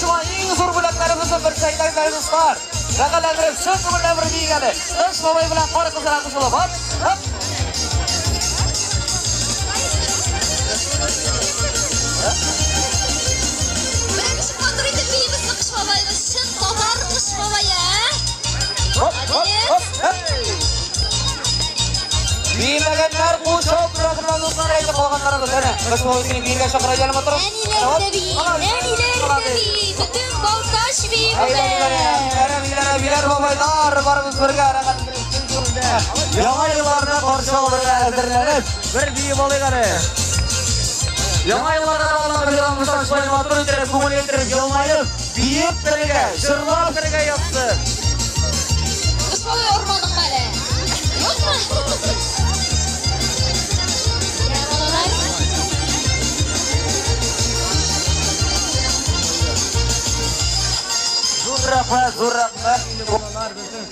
Шуңа иң зур бүләкләребезнең берсе, әйдәгез әле, дуслар. Рәхәтләндереп, чын күңелдән бер биик әле. Кыш бабай белән кар кызына кушылып, хоп, хоп. Менә ничек матур итеп биибез Кыш бабайыбыз, чын татар Кыш бабае, ә? Хоп, хоп, хоп, хоп. Биемәгәннәр кул чабып тора торган дуслар, әйдә калганнарыбыз әнә. Кыш бабай сине биергә чакыра әле матур. Әниләр дә бии, нәниләр дә бии, бөтен Балтач бии Әйдә, бүген. әбиләр, әбиләр, бабайлар, барыбыз бергә рәхәтләнеп чын күңелдән Яңа елларны каршы алырга әзерләнеп, бер биеп алыйк әле. Яңа елларда балалар белән шулай матур итеп, күңел итеп, елмаеп, биеп бергә, җырлап бергә язсын. Кыш бабай ормадыңмы әле? Юкмы? Менә балалар. Зур рәхмәт, зур рәхмәт. Балалар безнең.